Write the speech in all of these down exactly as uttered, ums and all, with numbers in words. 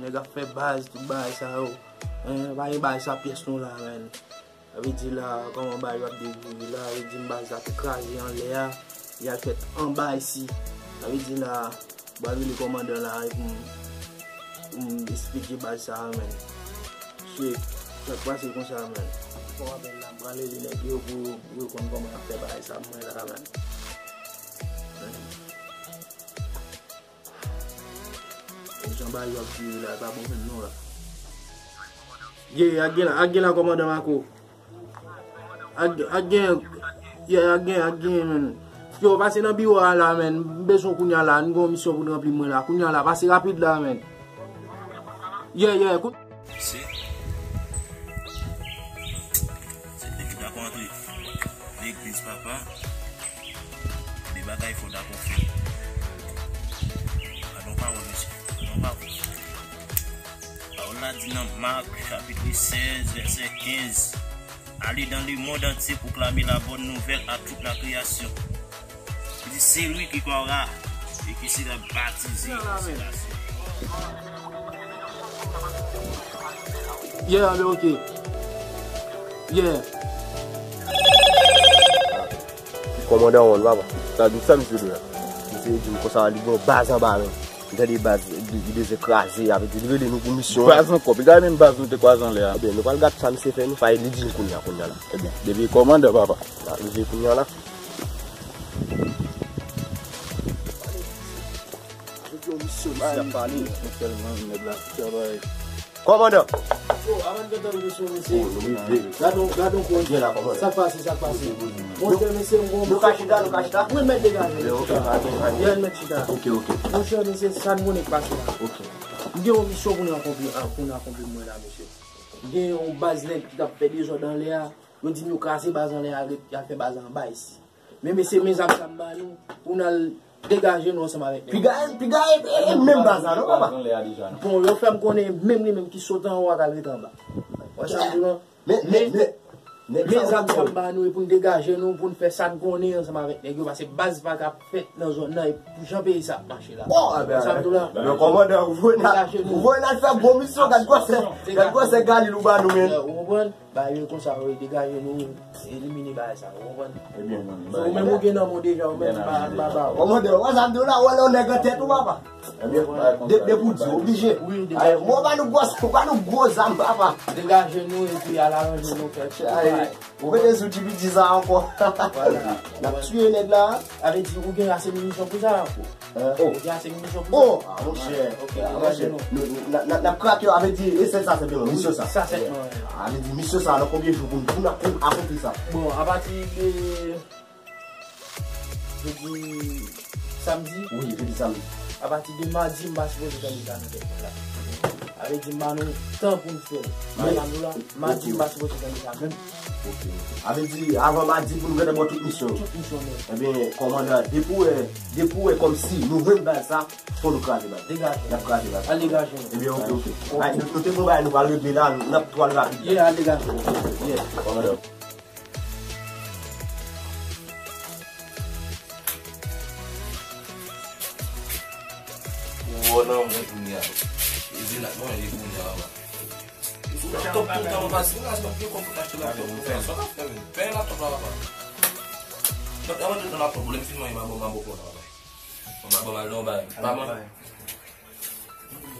Nèg ap fè baz, tout bagay sa yo. Hein, pa gen baz sa pyès nou la, menn. Sa vle di la, kòman bagay yo ap devire la, sa vle di baz la te kraze anlè a, li al fèt anba isi. Sa vle di la, m pral rele kòmandan la, e pou m, pou m esplike baz sa a, menn. Shit, sa k pase konsa, menn. Kòmandan la, m pral rele nèg yo pou yo konn kòman y ap fè bagay sa pou mwen la, menn. Jan bagay yo ap vire la, e pa bon menm non la. Ye, ak gen la, ak gen la, kòmandan Mako. Ak, ak gen, ye, ak gen, ak gen, menn. Yo, pase nan biwo a la, menn. M bezwen w kounya la, nou gen yon misyon pou n ranpli mwen la. Kounya la, pase rapid la, menn. Ye, ye, kou- Se, se depi dakò antre legliz papa, de bagay fò dakò fè. Gadon pawòl, mesye. Gadon pawòl. Pawòl la di nan Mak, chapit sèz, vèsè kenz, Allez dans le monde entier, proclamer la bonne nouvelle à toute la création. Li di, celui qui croira et qui sera baptisé sera sauvé. Yeah, men ok. Yeah. Kòmandan Won, papa. Sa di sa, misye di la. Misye di m konsa, li gen yon baz anba men. M tande baz, li, li bezwen kraze, avè di, li rele nou pou misyon an. Baz ankò, piga menm baz nou te kwaze anlè a. Ebyen, nou pral gade sa misye fè nou, fay li di nou kounya, kounya la. Ebyen, depi kòmandan, papa. N a rive kounya la. Avèk yon misyon, misye ap pale. Mwen tèlman nèg la travay. Kòmandan! Yo, avan n gentan rive sou misye. Gadon, gadon kou. Sa k pase, sa k pase. Monchè, mesye, m gon... Nou ka chita, nou ka chita. Wi, mèt degaje. Ye, mèt chita. Ok, ok. Monchè, mesye, sa n konnen k pase la. Ok. M gen yon misyon pou n akonpli, pou n akonpli mwen la, mesye. M gen yon baz nèg ki t ap fè dezòd anlè a. Yo di m yo kraze baz anlè a, y al fè baz la anba isi. Men mesye, men zam sa m ba nou, pou n al degaje nou ansanm avèk nèg yo. Piga, piga, e, e, e menm baz la, non, papa? Bon, yo fè m konnen menm li menm ki sot anwo a k al rete anba. Wè sa m di w lan? Men, men, men, men zam sa m ba nou, e pou n degaje nou, pou n fè sa n konnen ansanm avèk nèg yo, paske baz pa ka fèt nan zòn nan, e pou jan peyi sa ap mache la. Wè sa m di w lan? Men kòmandan, ou voye n al, ou voye n al fè gwo misyon, gad gwosè, gad gwosè Galil ou ba nou, men. Ou konprann? Bagay yo konsa, wi, degaje nou, elimine bagay sa, ou konprann? Ebyen, ou menm ou gen nan men w deja, ou menm pa, pa, pa. Kòmandan, wè sa m di w la, wè lè yon nèg an tèt ou, papa. Ebyen, de, depi w di, oblije. Wi, degaje. Mwen ba nou gwo, ba nou gwo zam, papa. Degaje nou, epi al aranje nou, fè ti bagay. Ou mete sou T V di sa ankò. N ap tiye nèg la. Sa vle di, ou gen ase minisyon pou sa, ankò? Hein? Oh. Ou gen ase minisyon pou sa? Oh, ah, monchè. Ok, ah, monchè. Nou, nou, n a, n a, n ap krake, sa vle di, e sèl sa sèlman, misyon sa. Sa sèlman, wi. Sa vle di, misyon sa, nan konbyen jou pou n, pou n, pou n akonpli sa? Bon, apati de jodi, samdi. Wi, jodi, samdi. Apati de madi, m pa sipoze tande sa nan tèt mwen la. Sa vle di, m ba nou tan pou n fè l. Mwen, samdi la, madi, m pa sipoze tande sa menm. Ok, ok. Sa vle di, avan madi pou nou gentan ba w tout misyon yo. Tout misyon nèt. Ebyen, kòmandan, depi w wè, depi w wè kòmsi nou jwenn baz sa, fò nou kraze baz. Degaje. N ap kraze baz. Al degaje nou. Ebyen, ok, ok. Ok. Ay, nou, nou te gon bagay nou pral regle la, n ap twal rapid la. Yeah, al degaje nou. Yeah. Kòmandan. Ou wè nan mwen kounye a. E zen ak manje kounye a, papa. Laptop tout tan mwen pase, mwen pase gen kòb pou achte laptop pou fè. Sa w ap fè menm? Peye laptop la, papa. Donk, avan de nan laptop, lè m fin manje, m a bon, m a bon kontan, papa. Bon, m a bon, m al nan yon bagay. Pa manje.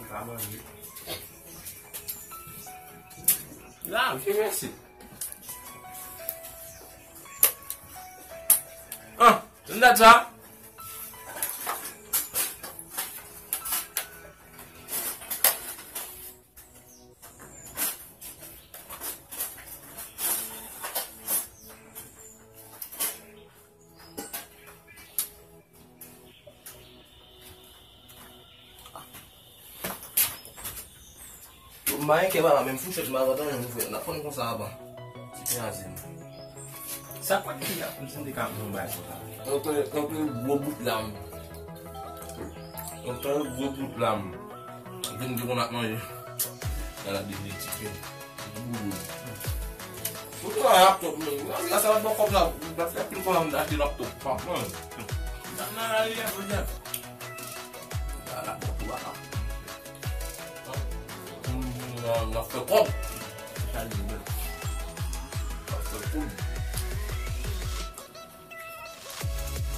Pa manje. La, mèsi. Ah, se dat sa? Yo, m pa gen kè papa, menm fouchèt m pa ka tanyen, nou fè, n ap pran konsa papa. Ti pen azen. Sa k pa t gen la pou m santi ka pran yon bagay konsa? Antre, antre gwo bout lam. Antre gwo bout lam. Vin di konn ap manje. Gad ap devni ti pen. Ou gen laptop menm. Gras a sa, laptop kòb la, m ta fè pil kòb la, m ta achte laptop pa mwen. Nan, nan, nan, nan, nan, nan. Laptop ou pa ka. N ap fè kòb. Sa di w menm.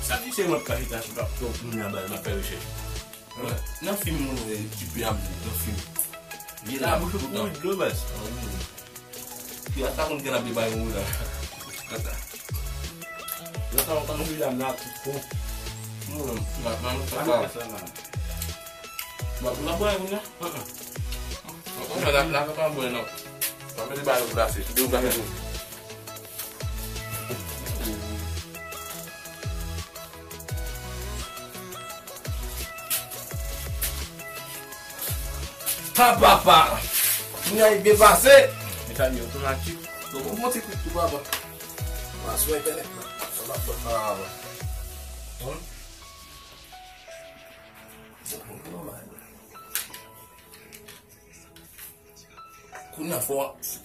Sa di se mwen k ka chita sou trap, trap moun nan bal, m ap fè rechèch. Nan fim nou wè, tipe ap di, nan fim. Li la, bouch ou kou dlo baz. Yo, ata konn kanapye bay ou la. Kanta. Yo, sa konn li la, m la tou fon. Non, non, non, non, sa pa. Ba, ou la bwè kounye a? Heeh. Ou la, la, la, pa bwè, non. Pa mete bay ou glase, de ou glase tou. Pa papa! Kounye a li byen pase. Mezanmi, otomatik. Donk, on bon ti krik tou papa. Mwen sou entènèt la. Sa m ap fè pa avan. Hum? Bon, bon, bon, bon. Kounye a fò,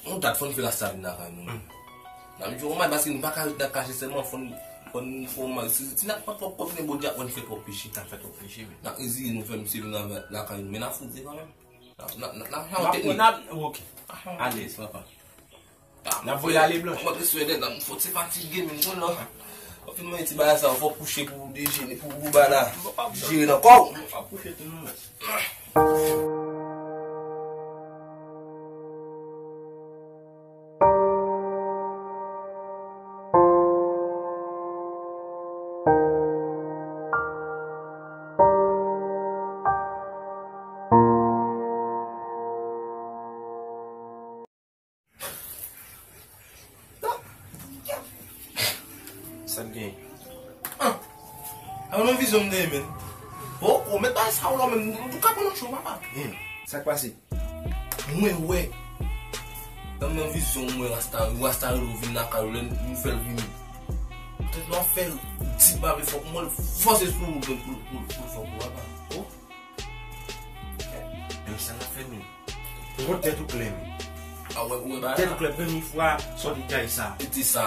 yon dat fò n fè rasta vin lakay nou. N ap jwe yon match paske nou pa ka ret nan kache sèlman, fò n, fò n, fò n, si, si n ap pran twòp kòb, men Bondye ap wè n fè twòp peche. N ap fè twòp peche, men. N ap reziye nou fè misye vin lakay nou, men n ap fout li kanmenm. N ap, n ap, n ap, n ap, n ap, ok. Alèz, papa. N ap voye ale blanch. Mwen te swede nan m fòt se fatige, men m konn nan. Anfen, mwen ti bagay sa, fò kouche pou dejene, pou, pou bala. Jere nan kò w. Fò kouche tou non. Sa k gen? Ah! A yon vizyon m te ye, men. Bon, ou met bagay sa ou la, men m tou ka pran lòt cho, papa. Hmm. Sa k pase? Mwen wè. Nan, nan vizyon m wè rasta, rasta rele w vin lakay ou, lè nou fè l vini. Poutèt nou ap fè l di pa fòk mwen fòse sou ou pou, pou, pou, pou fòk ou, papa. Oh. Men sa n ap fè menm. Ou konn tèt ou klè menm. A wè, ou wè bagay la. Tèt ou klè, premye fwa sa w te di sa. Li di sa.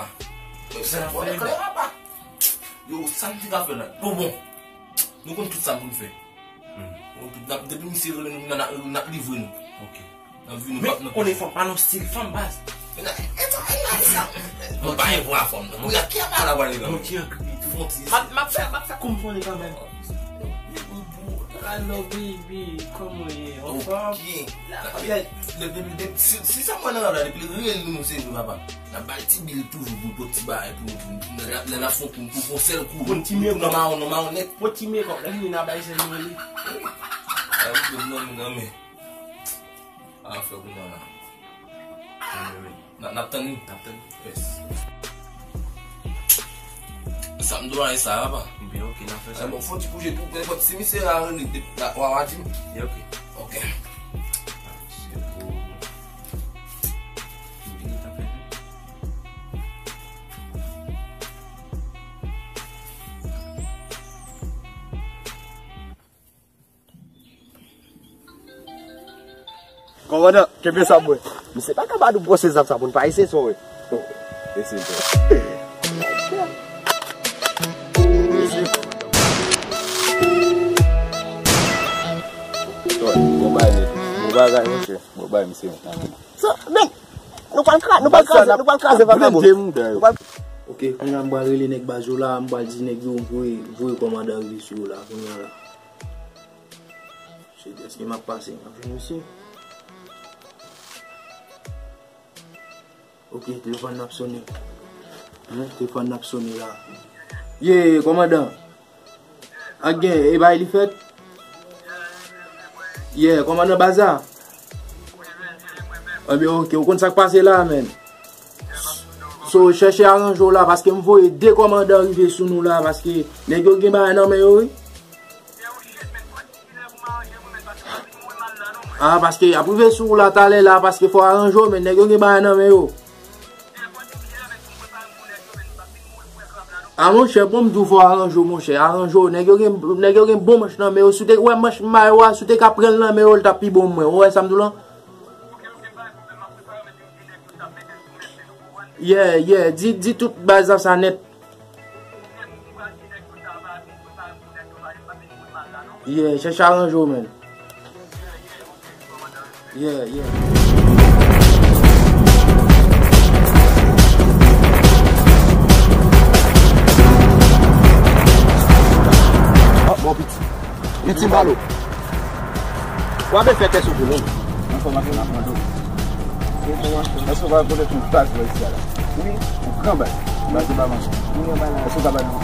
Men sa n ap fè menm. Klè, papa. Yo, sa n te ka fè la. Bon, bon. Nou konn tout sa pou n fè. Hmm. Nou konn tout, n ap, depi misye rele nou, n ap, n ap livre nou. Ok. Nan vi nou, men pa, nou konnen fanm pa nan stil fanm baz. E sa, e sa. Mwen pa gen vwa fanm nan. Mwen ki ap pale la, pale la. Mwen ki an kri tou. Fon ti. M ap, m ap fè, m ap fè kou m konnen kanmenm. Hello baby, kòman w ye? Anfòm? Ok. La, la, la, si, si sa mwen nan la, depi l rele nou, se vre, papa. N ap bay ti bil toujou pou pot ti bagay pou nou, pou, lè n ap fon kou, pou fon sèl kou. Pot ti miyòk. Non, mawon, non, mawon nèt. Pot ti miyòk, lè fini n a bay sèl nou li. A, wi, non, non, men. A fè kounye a la. N ap, n ap tann li. N ap tann li. Yes. Sa m dwe sa, papa. Ebyen, ok, n ap fè sa. Bon, fò ti kouje tou, nenpòt si misye a rele, w a, w a di m. Ebyen, ok. Ok. Kòmandan, kenbe sa mwen. Misye pa ka ba nou pwosè zam sa pou n pa eseye sa, wi. Eseye sa. Bon bagay, mesye. Bon bagay, mesye. Bon bagay, mesye. So, men, nou pral kra-, nou pral kraze, nou pral kraze, papa. Nou pral. Ok, kounye a m pral rele nèg baz yo la, m pral di nèg yo voye, voye kòmandan rive sou yo la, kounye a la. Se dèske m ap pase, m ap jwenn misye. Ok, telefòn nan ap sonnen. Hein, telefòn nan ap sonnen la. Ye, kòmandan. Ak gen, e bay li fèt? Yeah, kòmandan baz la? Ebyen, ok, ou konn sa k pase la, menn. So, chèche aranje w la, paske m voye de kòmandan rive sou nou la, paske nèg yo gen bagay nan men yo, wi. Ah, paske y ap rive sou ou la talè la, paske fò aranje w, men nèg yo gen bagay nan men yo. Ah, monchè, bon, m di w fò aranje w, monchè, aranje w. Nèg yo gen, nèg yo gen bon manch nan men yo. Si w te wè manch mayo a, si w te ka pran l nan men yo, l t ap pi bon mwen. Ou wè sa m di w lan? Yeah, yeah, di, di tout baz la sa nèt. Yeah, chèche aranje w, menn. Yeah, yeah. Piti. Piti balo. W ap fè tès ou pou nou. Enfòmasyon n ap mande w. Enfòmasyon. Èske w pa konnen tout baz la isi a la? Wi. Yon gran baz. Baz ou pa manke. Wi, anba la. Èske w ka ba nou?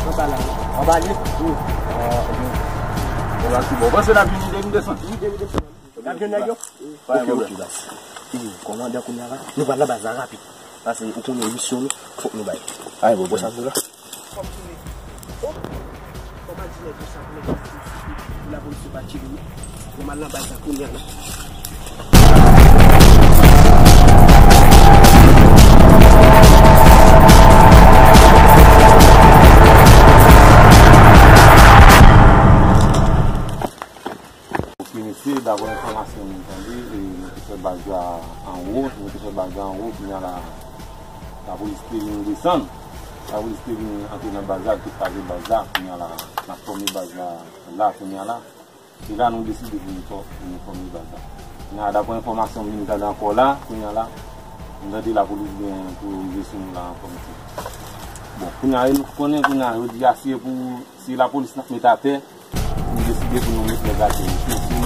Anba la. Anba li? Wi. Ah, ok. Bon, baz ki bon. Panse n ap vini de nou desann. Wi, de nou desann. N ap jwenn nèg yo? Pa gen pwoblèm. Kòmandan, kounye a la, nou pral nan baz la rapid. Paske ou konnen misyon nou, fòk nou bay. Ay, bon, bon, sa vre la. Fò m tounen. Oh! Fò m al di nèg yo sa pou nèg yo pou lapolis yo pa tire nou. Fò m al nan baz la kounye a la. Ok, mesye, daprè enfòmasyon nou tande, e, nou te fè baz la anwo, nou te fè baz la anwo, kounye a la, lapolis te vin desann, lapolis te vin antre nan baz la, te kraze baz la, kounye a la, n ap fòme baz la, la, kounye a la, se la nou deside pou nou fò-, pou nou fòme baz la. Kounye a, daprè enfòmasyon m vin tande ankò la, kounye a la, nou tande lapolis gen pou rive sou nou la ankò, mesye. Bon, kounye a, nou konnen, kounye a, jodi a, se pou, se lapolis n ap met atè, nou deside pou nou met nèg atè.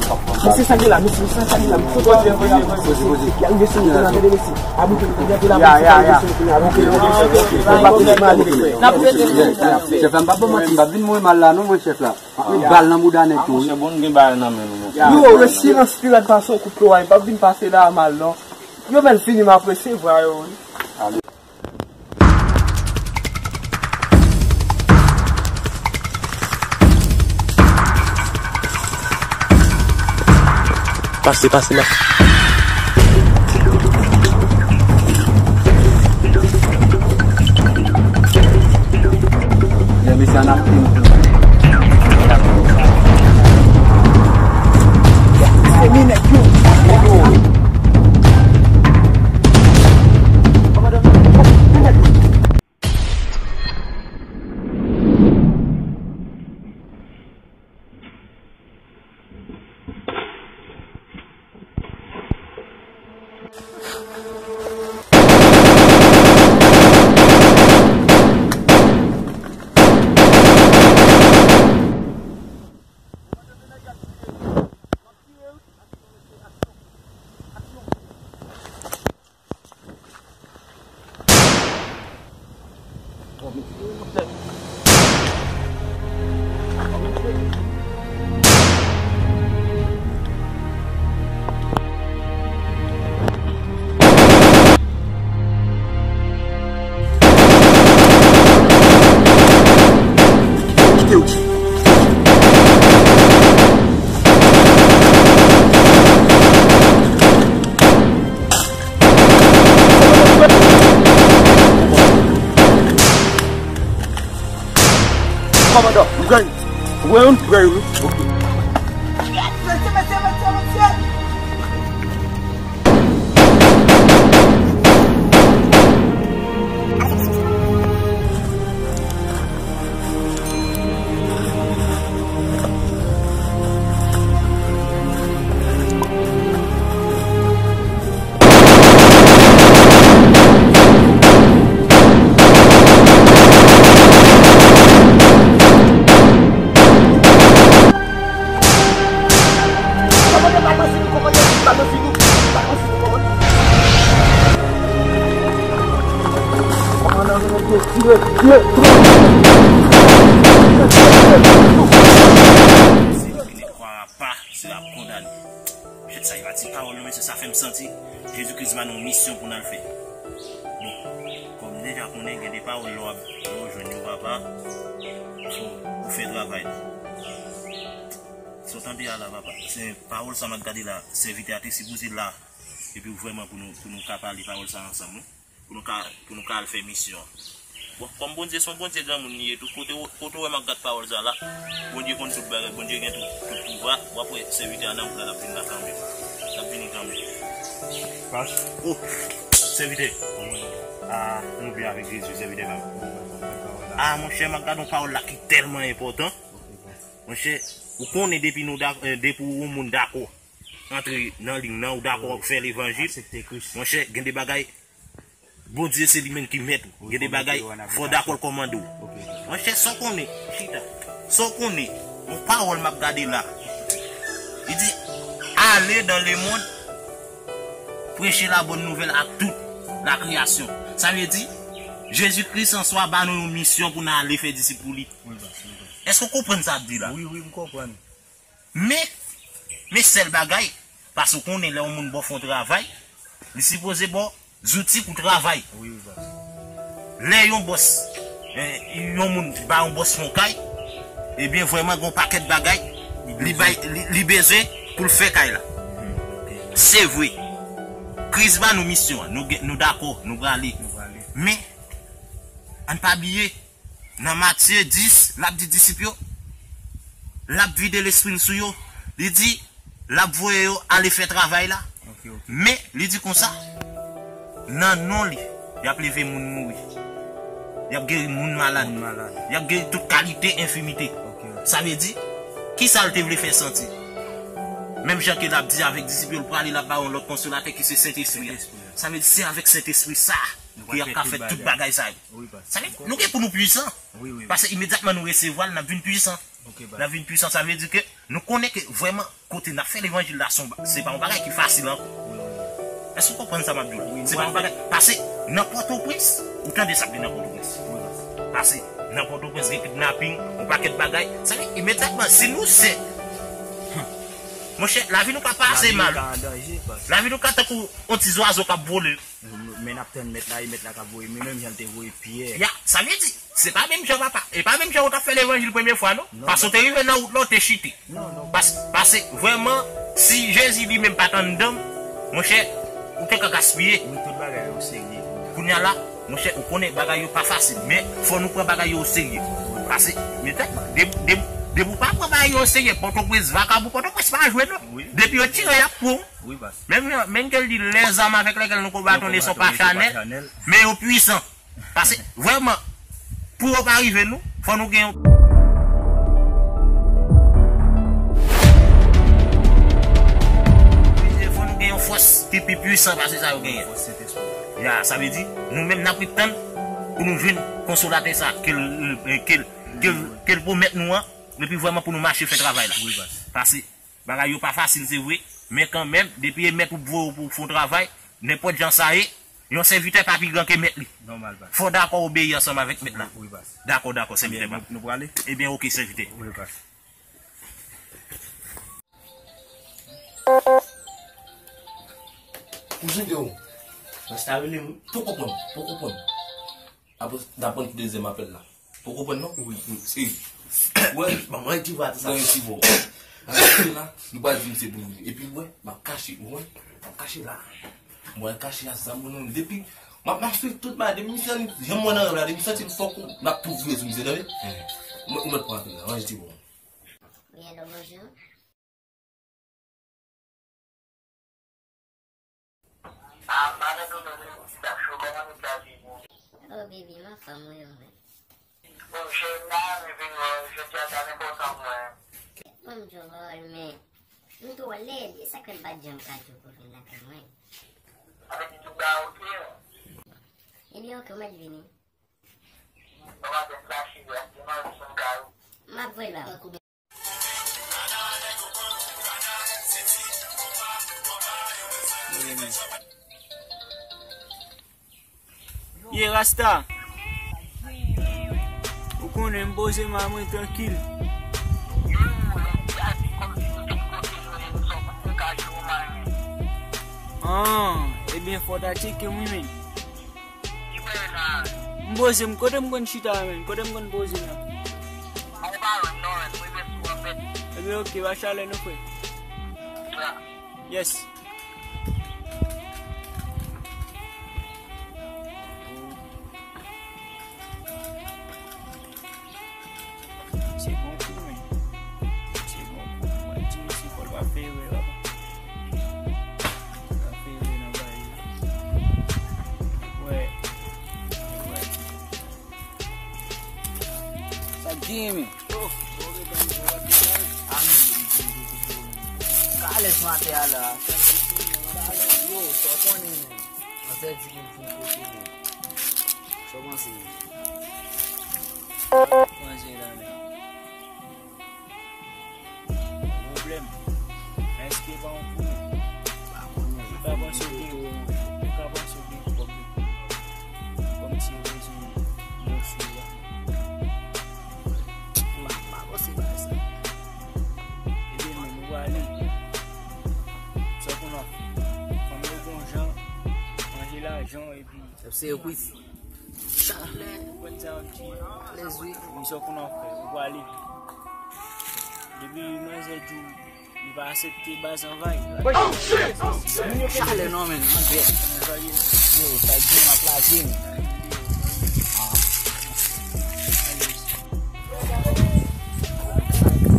Mesye, sa gen la, mesye, sa, sa gen la, mesye. Poze, poze, poze. Y a rive sou nou, kounye a, tande, mesye. Aboute, kounye a, pou la polis, y a rive sou nou, kounye a, aboute. Chèf la, m pa ban manti, m pa vin mouri mal la, non, mwen, chèf la. Bal nan bouda nèg tou, wi. Monchè, bon, gen bagay nan men nou, monchè. Yo, silans pi rèd pase yon kout lwa, pa vin pase la mal, non. Yo bèl fini, m ap resevwa yo, wi. Pase, pase la. Lè mesye an ap pim. Se minèt yo. Kòmandan, m gen. Ou wè youn prè wi. Ok. Mesye, mesye, mesye, mesye. Celui qui ne croira pas sera condamné. Jèt sa, e pa ti pawòl non, mesye, sa fè m santi Jezikri di m a nou misyon pou n al fè. Bon, kòm deja konnen, gen de pawòl lè w ap, lè w jwenn yo, papa, fò ou fè travay la. Sa w tande a la, papa, se pawòl sa m ap gade la, sèvitè a te sipoze la, epi vrèman pou nou, pou nou ka pale pawòl sa ansanm, wi. Pou nou ka, pou nou ka al fè misyon an. Bon, kòm Bondye se yon Bondye granmoun li ye tou, kote w, kote w wè m ap gad pawòl sa la, Bondye konn tout bagay, Bondye gen tout, tout pouvwa, w ap wè sèvitè a nan wout la, l ap vin la kanmenm. L ap vini kanmenm. Pas. Oh, sèvitè. Ah, nou byen avèk Jezi, sèvitè pa. Ah, monchè, m ap gad yon pawòl la ki tèlman enpòtan. Monchè, ou konnen depi nou dak-, eh, depi yon moun dakò antre nan liy nan, ou dakò fè levanjil, monchè, gen de bagay, Bondye se li menm ki mèt ou. Gen de bagay, fò w dakò l kòmande w. Monchè, san konnen, chita. Sa w konnen, yon pawòl m ap gade la. Li di, allez dans le monde, prêchez la bonne nouvelle à toute la création. Sa vle di, Jezi Kris an swa ba nou yon misyon pou n ale fè disip pou li. Èske w konprann sa ap di la? Wi, wi, m konprann. Men, men sèl bagay, paske w konnen lè yon moun ba w fè yon travay, li sipoze ba w zouti pou travay. Wi, wi, baz. Lè yon bòs, eh, yon moun ba yon bòs yon kay, ebyen vrèman gen yon pakèt bagay li bay, li, li bezwen pou l fè kay la. Se vre. Kris ba nou misyon an, nou gen, nou dakò, nou prale. Nou prale. Men, ann pa bliye, nan Matye dis, l ap di disip yo, l ap vide lespri l sou yo. Li di, l ap voye yo ale fè travay la. Ok, ok. Men, li di konsa, nan non li, y ap leve moun mouri. Y ap geri moun malad. Moun malad. Y ap geri tout kalite enfimite. Ok, ok. Sa vle di, ki sa l te vle fè santi? Menm jan ke l ap di avèk disip yo, l prale, l ap ba yo yon lòt konsolatè ki se Sentespri a. Sentespri a. Sa vle di, se avèk Sentespri sa ke y ap ka fè tout bagay sa yo. Wi, pastè. Sa vle di, nou gen pou nou pwisan. Wi, wi, wi. Paske imedyatman nou resevwa l, n ap vin pwisan. Ok, baz. N ap vin pwisan, sa vle di ke nou konnen ke vrèman kote n ap fè levanjil la, se yon ba-, se pa yon bagay ki fasil ankò. Wi, wi, wi. Èske w konprann sa m ap di w la? Wi, m konprann. Se pa yon bagay. Paske nan Pòtoprens, ou tande sa k gen nan Pòtoprens. Wi, baz. Paske nan Pòtoprens gen kidnaping, yon pakèt bagay. Sa vle di, imedyatman, si nou se, monchè, lavi nou ka pase mal. Lavi nou ka an danje, baz. Lavi nou ka tankou yon ti zwazo k ap vole. Men n ap tann mèt la, e mèt la k ap voye, men menm jan l te voye Pyè. Ya, sa vle di, se pa menm jan, papa. E pa menm jan ou t ap fè levanjil premye fwa, non. Non, paske ou te rive nan wout la, ou te chite. Non, non. Pas-, paske vrèman, si Jezi li menm pa t anndan, monchè, ou te ka gaspiye. Wi, tout bagay yo serye. Kounye a la, monchè, ou konnen bagay yo pa fasil, men fò nou pran bagay yo serye. Paske, men tèt, de-, de-, depi ou pa pran bagay yo serye, Pòtoprens, vakabon Pòtoprens pa jwe, non. Wi. Depi yo tire, y ap pran w. Wi, baz. Menm, menm ke l di, les armes avec lesquelles nous combattons ne sont pas charnelles, mais yo pwisan. Paske, vrèman, pou yo pa rive nou, fò nou gen yon, fò nou gen yon fòs ki pi pwisan pase sa yo genyen. Fòs Sentespri. Ya, sa vle di, nou menm n ap ret tann pou nou jwenn konsolatè sa, ke l, ke l, ke l, ke l pwomèt nou an, epi vrèman pou nou mache fè travay la. Wi, baz. Paske, bagay yo pa fasil, se vre, men kanmenm, depi e mèt ou voye w pou w fè yon travay, nenpòt jan sa ye, yon sèvitè pa pi gran ke mèt li. Nòmal, baz. Fò w dakò obeyi ansanm avèk mèt la. Wi, baz. Dakò, dakò, sèvitè pa m. Ebyen, nou, nou prale? Ebyen, oke, sèvitè. Wi, baz. Ou sou de ou? Rasta rele m. Poko pran, poko pran. Apre, n a pran pou dezyèm apèl la. Ou konprann non? Wi, wi. Se, wè, ban mwen ti vwa sa. Ban yon ti vwa. Ann la, nou pa di m se pou nou. Epi, wè, m ap kache, wè, m ap kache la. Mwen kache a zam mwen nan men m. Depi, m ap, m ap swiv tout bagay. Depi misye, janm wè nan rèv la, depi m santi l fò kou, m ap tou vire sou misye, tande? Mwen, ou mèt pran apèl la, manje ti vwa. Wi, alo, bonjou. Ah, m pa nan domèn ou, Dacho, kòman nou ta viv ou? Oh, baby, m anfòm, wi, ou menm? Bon, jèn la, mwen vin wè w jodi a, sa enpòtan pou mwen. Bon, m di w, men m twò lèd, e sa k fè m pa t janm ka di w pou w vin lakay mwen. Sa vle di tout bagay oke? Ebyen, oke, ou mèt vini. Bon maten, m ka chire a. Demen, m ka ou. M ap voye ba ou. Ye Rasta. Ou konnen m poze m a mwen trankil. Ah, ebyen fò w ta tcheke m wi menn. M poze m, kote m konn chita a menn? Kote m konn poze m la? Ebyen oke, ba chalè non frè. Yes. Se bon kou, men. Se bon kou. Mwen di misye fò l pa fè erè, papa. L pa fè erè nan bagay yo. Wè. Wè. Sa k genyen, men? Kalès maten a la. Yo, sa w konnen, men. Afè di pou m fon kote, men. Sa w panse, men? Manje la, men. Èske pa yon konnen? Pa konnen. Ou ka panse w gen, ou ka panse w gen kòb li. Kòm si yo bezwen mòso a. M pa, m pa panse bagay sa. Ebyen, men nou prale. Sa w konn ap fè. Fanm yo gon jan, manje lajan w epi. Ap se yo kwis. Chalè. Alèz wi. Misye konn ap fè, ou prale. Depi manzè di w li pa aksepte baz anvayi. Chalè non, men, anvè. Yo, sa di m ap lage, men.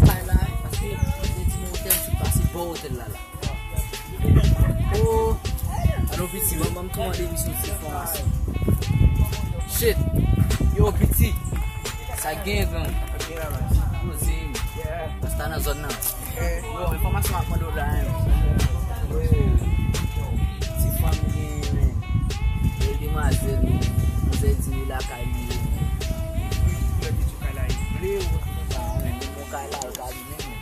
Kay la, paske yo di m otèl sou pase bò otèl la la. Oh, alo piti, ban m tou mande misye ti enfòmasyon. Shit. Yo, piti. Sa gen gang. Poze. Rasta nan zòn nan. Yo, enfòmasyon ap mande w la, hein. Ti fanm gen, men. Yo, demwazèl, men. Manzè di li lakay li, men. Bon kay la, l ka vini, men.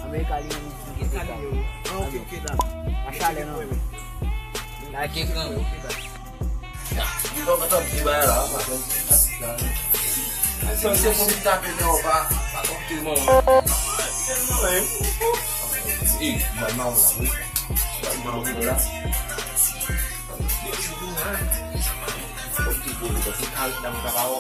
Amerika li menm li di l gen kay. Ah, ok, ok, la. Pa chalè non. La gen gang. Li pa kontan di bagay la, pa konn. Sa se pou m tape nan pa, pa konte non. Ey, bay ma w la, wi. Bay ma w la. Yo, chou tou nan. Konte pou li, konte kal nan pa pa wè.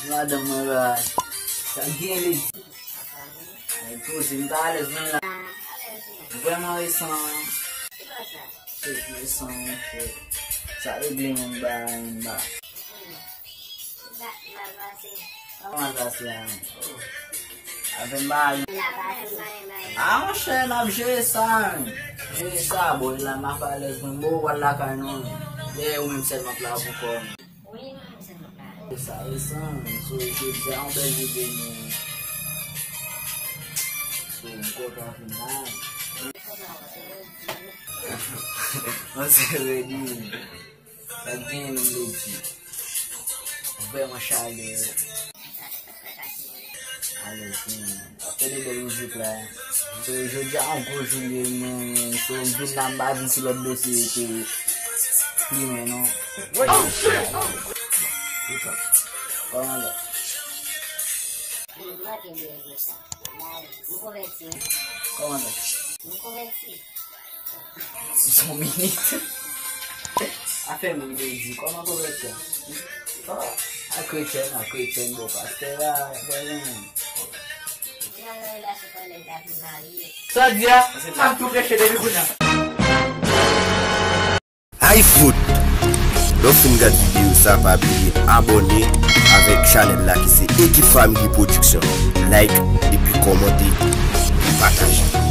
Madanm mwen la, sa gen li. Mwen poze, m ta alèz menm la. Vrèman resan. Resan, monchè. Sa regle menm ba, menm ba. Kòman sa se a menm? Avè m ba. Ah, monchè, n ap jere sa menm. Jere sa, bò, e la m ap alèz menm. Bò, ou pral lakay nou menm. Dèyè ou menm sèlman k la pou kò w menm. Sa resan, so, jodi a yon bèl jounen. So, m kontan fin la. Mwen se redi. Sa gen menm ledi. Vrèman chalè. Alèz, hmm. Ap tande bèl mizik la. So, jodi a yon gwo jou li ye, men, so, m vin la, m pa vin sou lòt dosye ke plimen, non. Kòman la? Kòman la? Yon minit. Afè m vle di, kòman konvèti a? Oh, a kretyen, a kretyen, bon, pastè a, vrèman. Sa w di a? M ap tou preche depi kounye a. Hi foot! Lè w fin gad videyo sa, pa bliye abòne avèk chanèl la ki se Ekip Family Production. Like, epi kòmante, pataje.